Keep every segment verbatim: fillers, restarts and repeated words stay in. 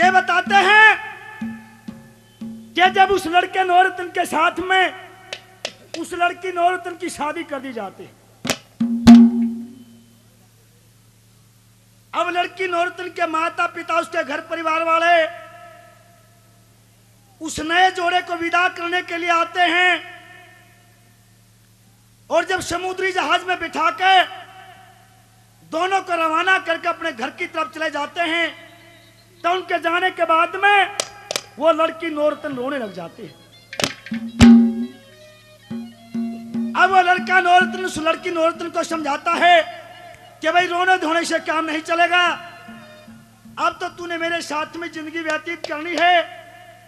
ये बताते हैं कि जब उस लड़के नौरतन के साथ में उस लड़की नौरतन की शादी कर दी जाती है, अब लड़की नौरतन के माता पिता, उसके घर परिवार वाले उस नए जोड़े को विदा करने के लिए आते हैं और जब समुद्री जहाज में बिठा के दोनों को रवाना करके अपने घर की तरफ चले जाते हैं, तो उनके जाने के बाद में वो लड़की नौरतन रोने लग जाती है। अब वो लड़का नौरतन उस लड़की नौरतन को समझाता है कि भाई, रोने धोने से काम नहीं चलेगा, अब तो तूने मेरे साथ में जिंदगी व्यतीत करनी है,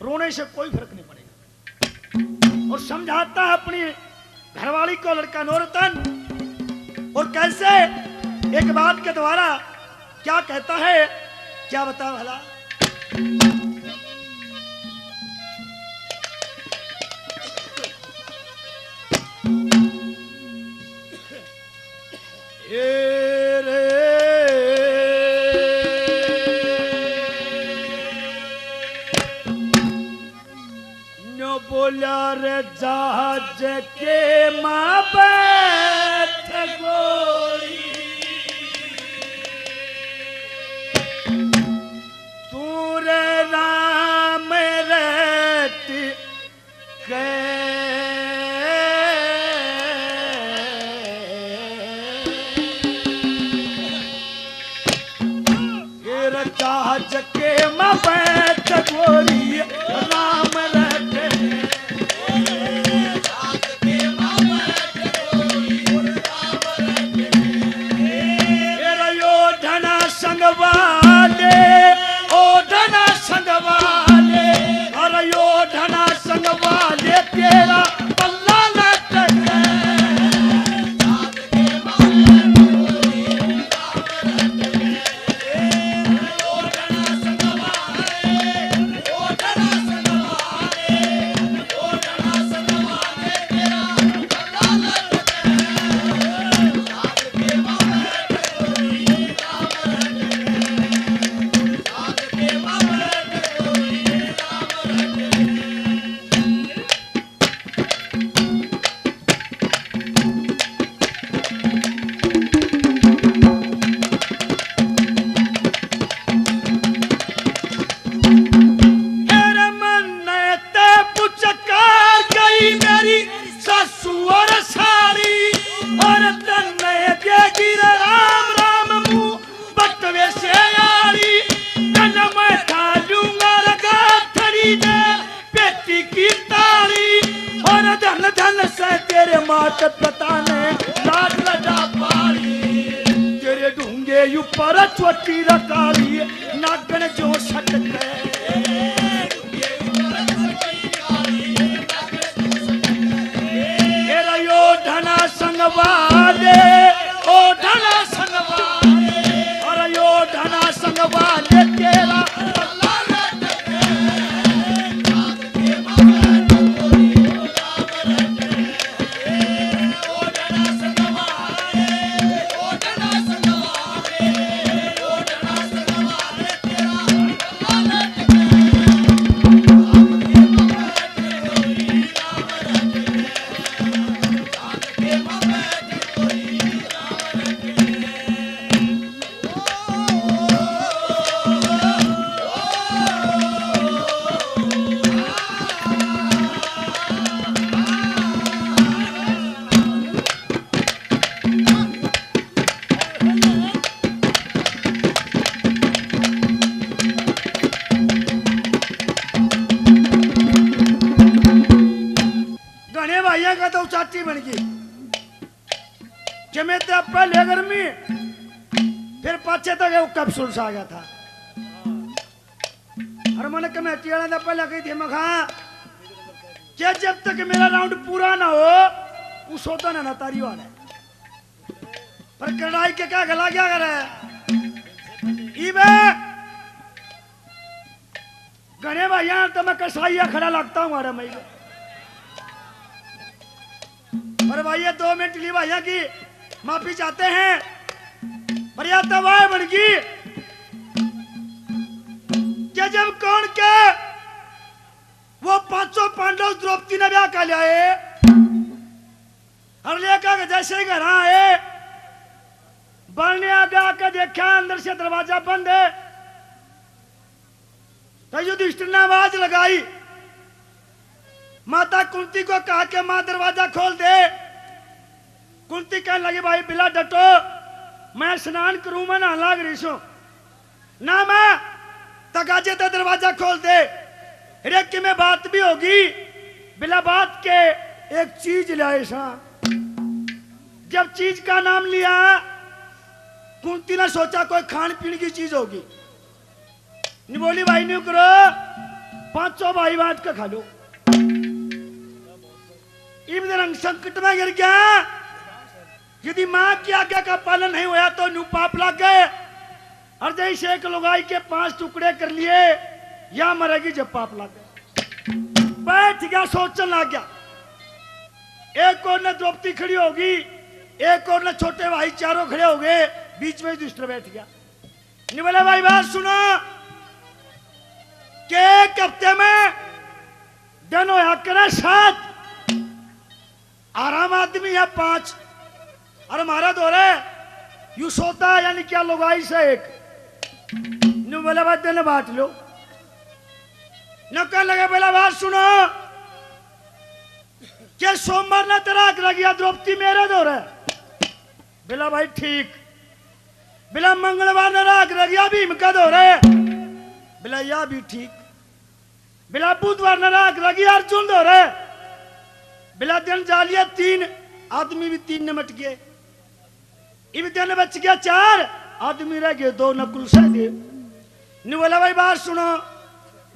रोने से कोई फर्क नहीं पड़ेगा। और समझाता है अपनी घरवाली को लड़का नौरतन, और कैसे एक बात के द्वारा क्या कहता है, क्या बता भला। ए रे, न्यो बोल्या रे जहाज के माँ बैठ गोरी, तू रे राम रट के। ए रे जहाज के माँ बैठ गोरी, राम रट। ए रे यो धना संग वाले, ओ धना संग वाले, अरे यो धना संग वाले तेरा पल्ला लटके। तेरे मन ते पुचकार गई मेरी सासू और सारी, और तन्ने देगी रे राम राम मुंह बटवे से आली। कन मैं खा लूंगा रे गाठड़ी दे पेटी की ताली, और धन धन से तेरे मात पिता ने लाड लडा पाली। तेरे ढूंगे ऊपर चोटी रकाली, नागण जो सटके। तेरा यो धना संगवाले, ओ धना संगवाले, अरे यो धना संगवाले तेरा घणे भाइयों का तो चाची बन गई। जमे ते पहले गर्मी, फिर पाछे तक वो कैप्सूल सा आ गया था। और मैंने कमेटी वाले ने पहले कही थी, मैं कहा, "जे जब तक मेरा राउंड पूरा ना हो, उस होता ना, ना तारी वाला है।" पर कढ़ाई के क्या गला क्या करे? इबे घणे भाइयां तो मैं कसाईया खड़ा लगता हूँ, अरे मैं। पर भाई, ये दो मिनट ली भाइयां की माफी चाहते हैं। पर या तो वाह बन गई, जे जब कौन के वो पांचों पांडव द्रौपदी ने ब्याह कर लिया है, और लेकर के जैसे ही घर आए, बारणे आगे आके देखा, अंदर से दरवाजा बंद है। तो युधिष्ठिर ने आवाज लगाई, माता कुंती को कहा कि माँ, दरवाजा खोल दे। कुंती कहने लगी, भाई बिला, डटो, मैं स्नान करूं, मैं नहान लाग रही सूं। ना माँ, तकाजे तो दरवाजा खोल दे, रेकी में बात भी होगी। बिला बात के एक चीज ल्याए सा। जब चीज का नाम लिया, कुंती ने सोचा कोई खान पीन की चीज होगी। नी बोली, भाई न्यू करो, पांचों भाई बांट के खा लो। इब रंग संकट में गिर गया। यदि माँ की आज्ञा का पालन नहीं होया तो न्यू पाप लाग गए। और जैसे एक लुगाई के पांच टुकड़े कर लिए, या मरेगी जब पाप लाग गए। बैठ गया, सोचने लग गया। एक और ने द्रौपदी खड़ी होगी, एक और ने छोटे भाई, चारों खड़े हो गए, बीच में युधिष्ठिर बैठ गया। नहीं बोला, भाई बात सुनो, के एक हफ्ते में दिन होया करे सात, आराम आदमी है पांच, और हमारा दौरे यू सोता यानी क्या लुगाई से एक। न्यू बोला, भाई दिन बांट लो। न कहने लगे, बोला, बात सुनो, के सोमवार ने तेरा आग लग गया द्रौपदी मेरे दौरे। बोला, भाई ठीक। बोला, मंगलवार ने राख रख गया भीम का दौरे। बोला, या भी ठीक। बोला, बुधवार ने राख रख गया अर्जुन दौरे। बोला, दिन जा लिया तीन, आदमी भी तीन निमट गए। इब दिन बच गया चार, आदमी रह गए दो, नकुल सहदेव। न्यू बोला, भाई बात सुनो,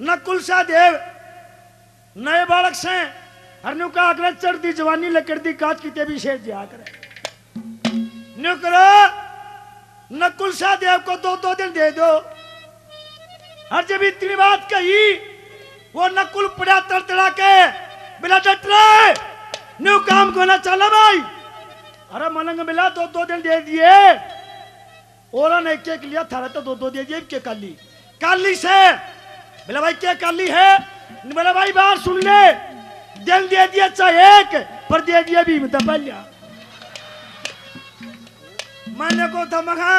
नकुल सहदेव नए बालक से, हर न्यू कहा करे, चढ़ती जवानी लकड़ती काच किते भी शेर दिया करे। न्यू करो, नकुल सहदेव को दो दो दिन दे दो। हर जब इतनी बात कही, वो नकुल पड़ा तड़तड़ा के, बोला, डट रहे, न्यू काम को ना चला भाई। अरे मलंग मिला, दो दो दिन दे दिए। औरां ने एक एक लिया, थारा तो दो दो दे दिए, के काली, काली से। बोला, भाई के काली है? बोला, भाई बात सुन ले, दिन दे दिया चाहे एक, पर दे दिया भीम तो पहले। मैंने को था मखा,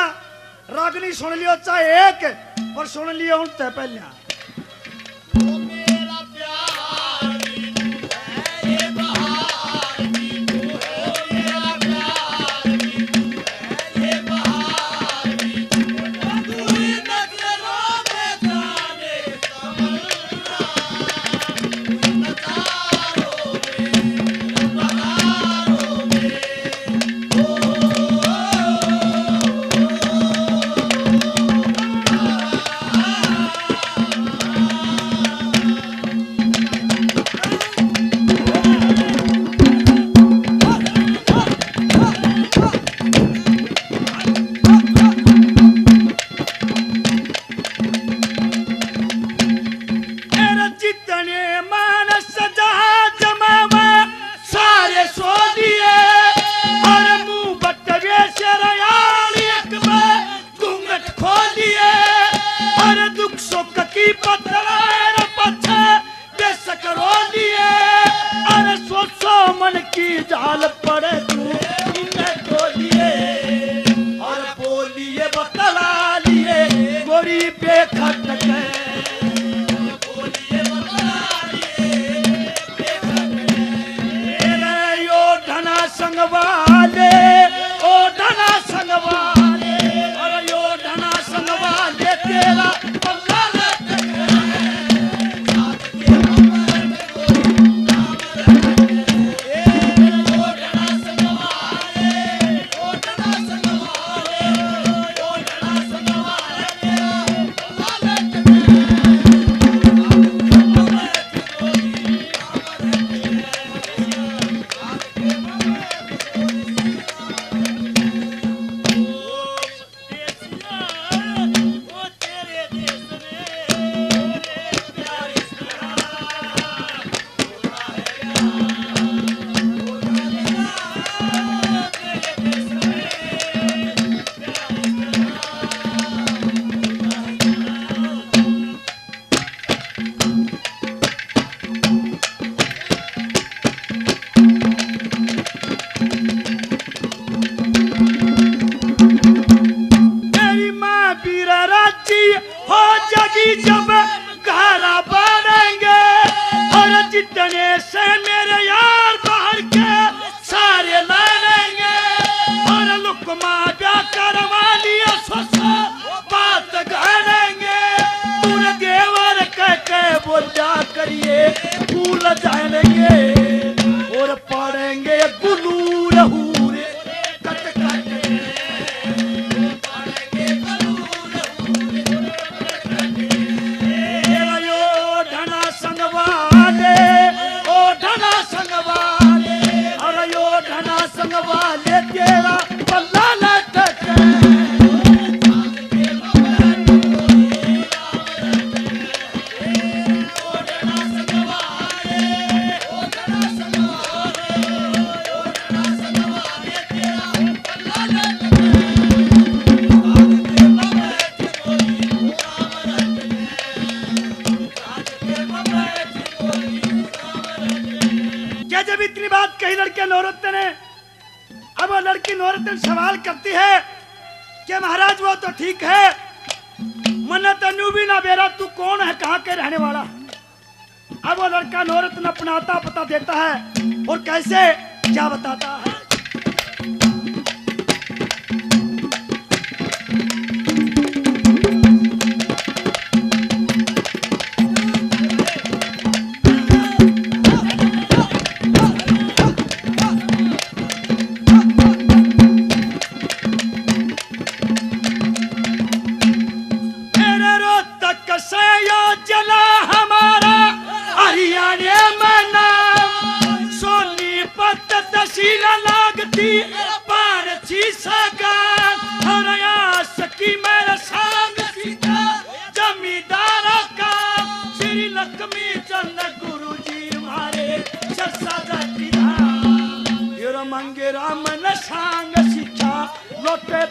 रागनी सुन लियो चाहे एक, पर सुन लियो उनते पहले। तेरे जितने मानस जहाज में सारे सो लिए, और मुंह बटवे से रयाल एक में घूंघट खोलिए, अरे दुख सुख की पतरार पछे बेशक रो लिए, अरे सोचो मन की जाल पड़े तू इन्हें खोलिए, और बोलिए बतला लिए गोरी बेखट के। बोलिए बतला लिए तेरे यो धना संग वाले, ओ धना संग वाले, अरे यो धना संग वाले तेरा पल्ला लटक है। जब घरा बढ़ेंगे और जितने से मेरे यार बाहर के सारे लड़ेंगे और लुकमा ब्याह करवा लिया सस बात गढ़ेंगे। तूने देवर कह के बोला करिए भूल जाएंगे और पड़ेंगे गुलूर हूरे कट कट। तेरा यो ढना संगवाले, ओ ढना संगवाले, अरे यो ढना संगवाले, तेरा पल्ला लटके। क्या जब इतनी बात कही लड़के नौरत ने, अब वो लड़की नौरत ने सवाल करती है कि महाराज, वो तो ठीक है, मन्ने तो न्यू भी ना बेरा, तू कौन है, कहाँ के रहने वाला है? अब वो लड़का नौरत ने अपना आता पता देता है और कैसे क्या बताता है। मेरे रोहतक से यो जिला हमारा, हरियाणा में नाम। सोनीपत तहसील लागती, पारसी सगान। और आस की मेरे संग सीता जमींदार का, श्री लक्ष्मी चंद गुरु जी मारे सरसा जाती। यो मंगे राम न सांग शिक्षा लोटे